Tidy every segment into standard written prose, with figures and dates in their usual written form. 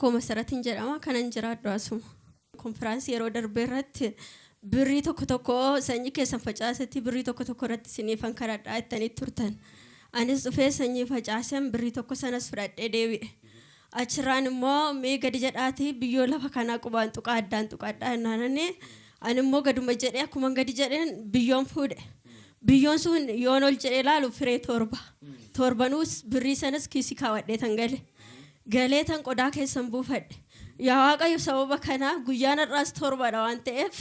koo Masaratin jedhama. Kanan jiraadhu asuma. Konfiraansii yeroo darbe irratti birrii tokko tokko sanyii keessan facaasetti birrii tokko tokko irratti isiniifan kadhadhaa jettanii turtan. Anis dhufee sanyii facaaseen birrii tokko sanas fudhadhee deebi'e. Achirraan immoo mee gadi jedhaatii biyyoo lafa kanaa qubaan tuqaa addaan tuqadhaa jennaanani ani immoo gaduma jedhee akkuman gadi jedheen biyyoon fuudhe. Biyyoon sun yoon ol jedhee ilaalu firee torba. Torbanuus birrii sanas kiisii kaawwadhee tan gale. Galee tan qodaa keessan buufadhe. Yaa Waaqayyo sababa kanaa guyyaan har'aas torbadha waan ta'eef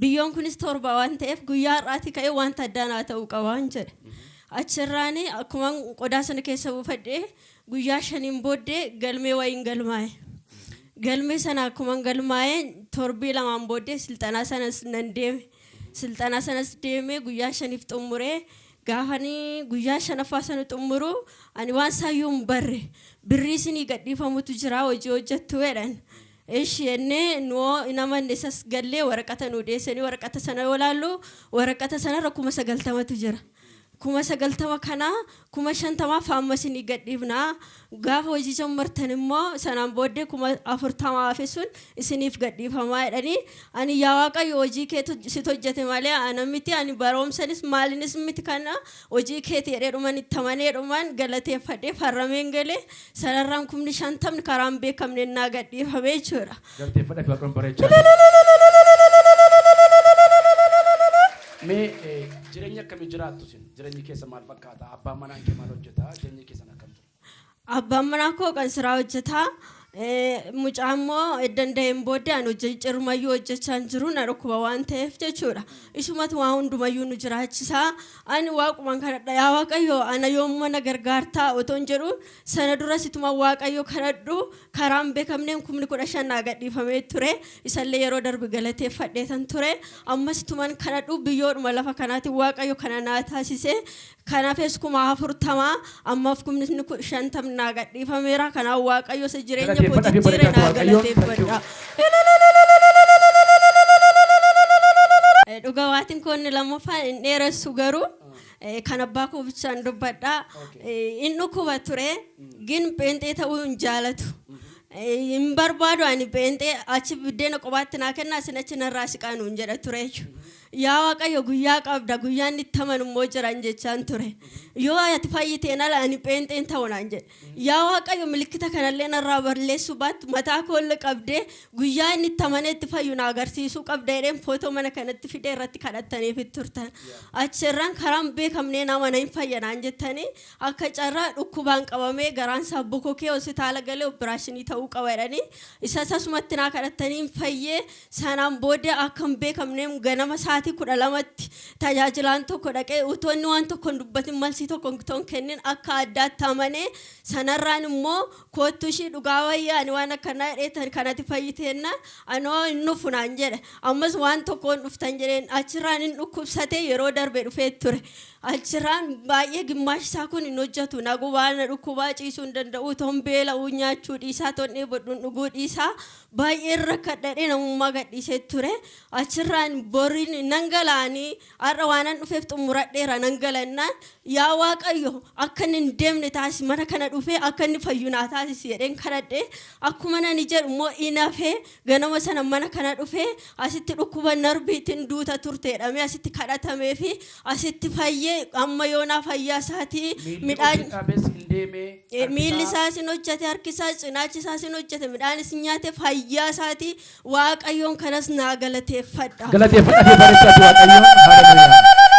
biyyoon kunis torba waan ta'eef guyyaa har'aatii ka'ee wanta addaa naa ta'uu qabaan jedhe. Achirraan akkuman qodaa sana keessa buufadhe guyyaa shaniin booddee galmee wayiin galmaa'e. Galmee sana akkuman galmaa'e torbii lamaan booddee silxanaa sanas nan deeme. Silxanaa sanas deemee guyyaa shaniif xummuree gaafanii guyyaa shanaffaa sana xummuru ani waan isaayyuu hin barre birrii isinii gadhiifamutu jira hojii hojjettu jedhan. Ishi jennee nuoo hin amanne isas gallee waraqata nuu dhiyeessanii waraqata sana yoo laallu waraqata sanarra 90,000tu jira. 90,000 kana 50,000f amma isinii gadhiifna. Gaafa hojii jammartan immoo sanaan booddee 40,000 hafe sun isiniif gadhiifamaa jedhanii ani yaa Waaqayyo hojii keetu situ hojjete malee ana miti ani baroomsanis maalinis miti kana hojii keeti jedhee dhuman itti amanee dhuman galateeffadhee farrameen galee sanarraan 50,000 karaa hin beekamne naa gadhiifame jechuudha. Galateeffadha fi Waaqayyoon bareechaa. Mee jireenya akkamii jiraattu isin? Jireenyi keessa maal fakkaata? Abbaan manaan kee maal hojjeta? Jireenyi keessan akkam ture? Abbaan manaa koo kan siraa hojjetaa. Mucaa immoo eddan da'een booddee ani hojii cirumayyuu hojjechaa hin jiru na dhukkuba waan ta'eef jechuudha. Isumatu waa hundumayyuu nu jiraachisaa. Ani waaquman kadhadha yaa Waaqayyo ana yoomuma na gargaartaa otoon jedhu sana dura situma Waaqayyo kadhadhu Karaa hin beekamneen 15,000 naa gadhiifamee ture. Isallee yeroo darbe galateeffadheetan ture. Ammas ituman kadhadhu biyyoodhuma lafa kanaatiin Waaqayyo kana naa taasise. Kan hafes 40,000 ammaaf 50,000 naa gadhiifameera. Kanaaf Waaqayyo isa jireenya koo Galateeffadha fi jijjiire bareedaatu naa Waaqayyoon. Thank you. galateeffadha. Dhuga waatiin koo inni lammaffaan hin dheeressu garuu Kan abbaa koo bichaan dubbadha. In dhukkuba ture. Gin pheenxee ta'uu hin jaalatu. Hin barbaadu ani pheenxee achi biddeena qobaatti naa kennaa isin achi narraa siqaa nuun jedha ture jechuudha. Yaa Waaqayyo guyyaa qabda guyyaan itti amanu immoo jiran jechaan ture. Yoo ati fayyiteen ala ani pheenxeen ta'u naan jedhe. Yaa Waaqayyo milikkita kanallee narraa balleessuu baattu mataa koollee qabdee guyyaa inni itti amanee itti fayyu na agarsiisuu qabda jedheen footoo mana kanatti fidee irratti kadhattaniif turtan. Achirraan karaan beekamneen amana hin fayya naan jettanii akka carraa dhukkubaan qabamee garaan isaa bokokee hospitaala galee operaashinii ta'uu qaba jedhanii isa asumatti naa kadhattanii hin fayyee sanaan booda akka hin beekamneen ganama sa'aatii 12tti Tajaajilaan tokko dhaqee utuu inni waan tokko hin dubbatin malsii tokko utuu hin kennin akka addaatti amanee sanarraan immoo koottu ishii dhugaa wayyaa ani waan akkanaa jedhee kanati fayyiteenna anoo hin dhufu naan jedhe ammas waan tokkoon dhuftan jedheen achirraan hin dhukkubsate yeroo darbe dhufee ture achirraan baay'ee gimmaashi isaa kun hin hojjetu na gubaa na dhukkubaa ciisuu hin danda'u toon beela'uu nyaachuu dhiisaa toon dheebodhuun dhuguu dhiisaa baay'een rakkadhadhee namummaa gadhiisee ture Achirraan boriin nan gala ani har'a waanan dhufeef xumuradheera nan gala jennaan yaa Waaqayyo akka inni hin deemne taasisi mana kana dhufee akka inni fayyu naa taasisi jedheen kadhadhe akkuma nani jedhu immoo in hafee ganama sana mana kana dhufee asitti dhukkuba narbiitiin duuta turte jedhamee asitti kadhatamee fi asitti fayyee amma yoonaa fayyaa isaatii Miilli midhaan ofii dhaabes hin deeme. Harki Miilli isaa isaas hin hojjete harki isaas cinaachi isaas hin hojjete midhaanis hin nyaate fayyaa isaatii Waaqayyoon kanas naa galateeffadha. Galateeffadha fi bareechaati Waaqayyoon. Haleluuyaa.